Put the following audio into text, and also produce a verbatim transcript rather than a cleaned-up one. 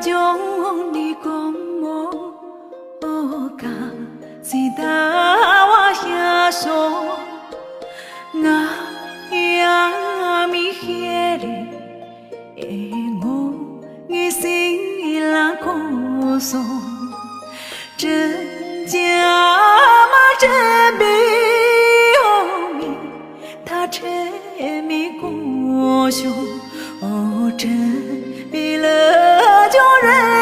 ཇོ་ནི་ཀོ་མོ་ཨོ་ཀ་སི་ད་བ་ཤ་ཤོ། ང་ཡ་མི་ཤེས་རེད། ཨེ་ངོ་ངའི་སྲིད་ལ་གོ་སོང་། དྲིན་ཅན་མ་དྲན་པའི་འོ་མི་ད་དྲན་མི་གོ་ཤོ། འོ་དྲན་པའི་ལ་ཇོ་རེ།